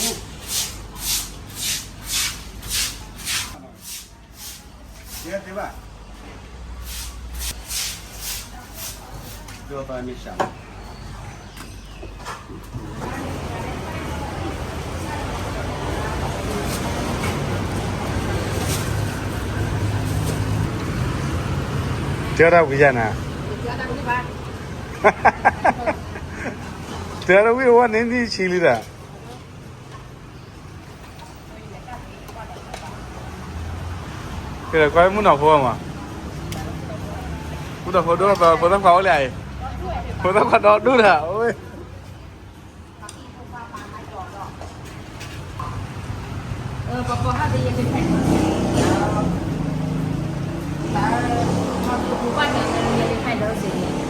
တဲဒၣ်ဝံၤယၤနၤ, တဲဒၣ်ဝံၤအဝဲန့ၣ်နံၣ်ဆံလံဒီး ကဲဒီးကွၢ်မုၢ်နီၢ်ဖိမး, မုၢ်နီၢ်ဖိဒိၣ် ဖိသၣ်ခွါအိၣ်လၢအံၤ, ဖိသၣ်ခွါဒီဒိၣ်တၢ်, အိၣ်ဝဲ, ပပဟါတယဲၢ်တဖဲ, ပပူၤဘၣ်တၢ်ယဲၢ်တဖဲဒီးစ့ၢ်